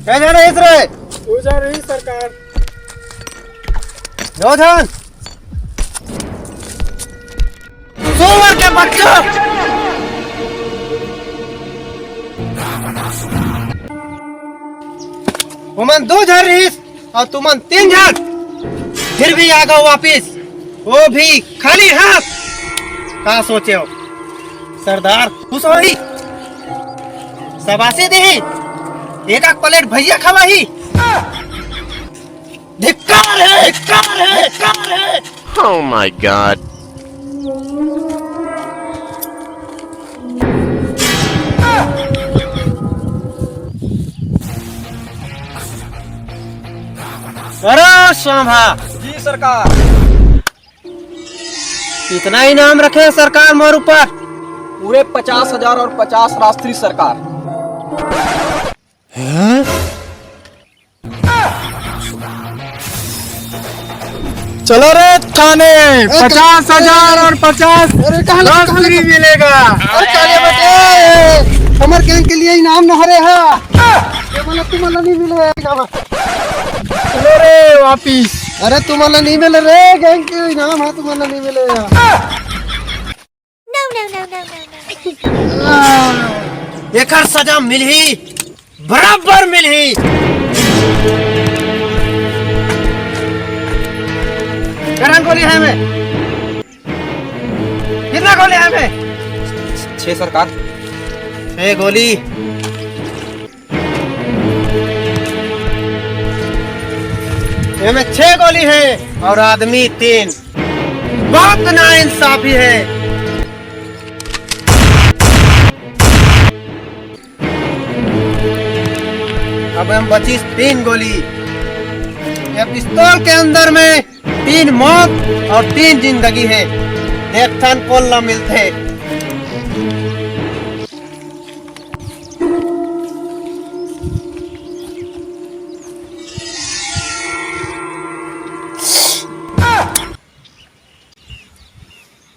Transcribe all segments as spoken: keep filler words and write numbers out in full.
कै झन रहिस रे? दू झन रहिस सरकार। दू झन। सुअर के बच्चा। ओमन दू झन रहिस अउ तुमन तीन झन, फिर भी आ गव वापिस, वो भी खाली हाथ। का सोचे हो सरदार, खुश होही? शाबाशी देही, एक आक प्लेट भैया खवाही। धिक्कार है, धिक्कार है, धिक्कार है। Oh my God! अरे सांभा, जी सरकार। कितना इनाम रखे हे सरकार मोर ऊपर? पूरे पचास हजार और पचास राष्ट्रीय सरकार। चलो रे थाने, अरे, पचास हजार और पचास अरे, कहाँ लगा, कहाँ लगा? फ्री मिलेगा। अरे, काले बटे, हमर गैंग के लिए इनाम न हरे हा। ये वाला तुम्हारा नहीं मिले इनाम। चलो रे वापिस। अरे, तुम्हारा नहीं मिले रे, गैंग के इनाम हा, तुम्हारा नहीं मिले हा। No, no, no, no, no, no. एकर सजा मिलही, बराबर मिलही। करा गोली हे में? कितना गोली हे में? छह सरकार। छह गोली। एमे छह गोली हे और आदमी तीन। बहुत नाइंसाफी हे। अब एमे बचिस तीन गोली। ये पिस्तौल के अंदर में तीन मौत और तीन जिंदगी हे। देखथन कोन ला मिलथे।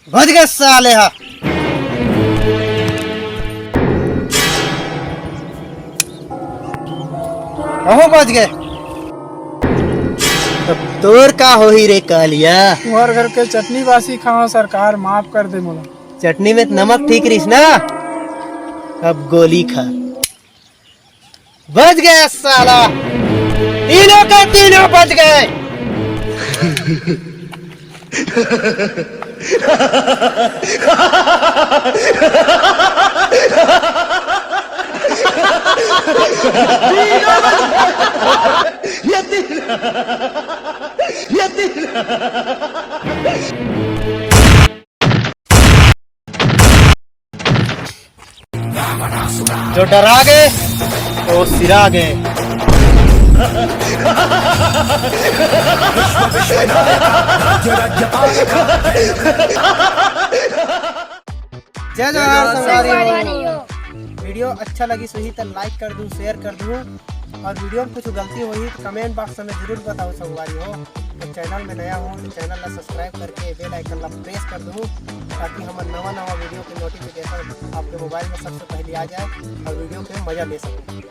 बच गे साले हा। अहो बच गे। अब तोर का होही रे कालिया? तुंहर घर के चटनी बासी खावा सरकार, माफ कर दे मोला। चटनी में नमक ठीक रहिस ना, अब गोली खा। बच गया साला, तीनों के तीनों बच गए। ये तीन, ये तीन। जो डरा गे, वो सिरा गे। जय जोहार संगवारी हो। वीडियो अच्छा लगिस होही त like कर दू, share कर दू। और वीडियो में कुछ गलती होही त comment box में जरूर बताओ संगवारी हो। तो चैनल में नया हो तो चैनल ला subscribe करके bell icon ला press कर दू, ताकि हमर नवा नवा वीडियो के notification आपके मोबाइल में सबसे पहले आ जाए और वीडियो के मजा ले सको।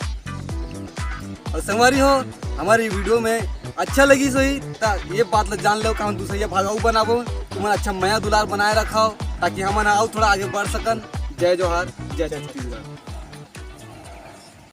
और संगवारी हो, हमारी वीडियो में अच्छा लगिस होही त ये बात ला जान लो कि हम दूसरा भागाऊ बनाबो, तुमन अच्छा मया दुलार बनाए रखाओ, ताकि हमन अउ थोड़ा आगे बढ़ सकन। जय जोहार, जय छत्तीसगढ़।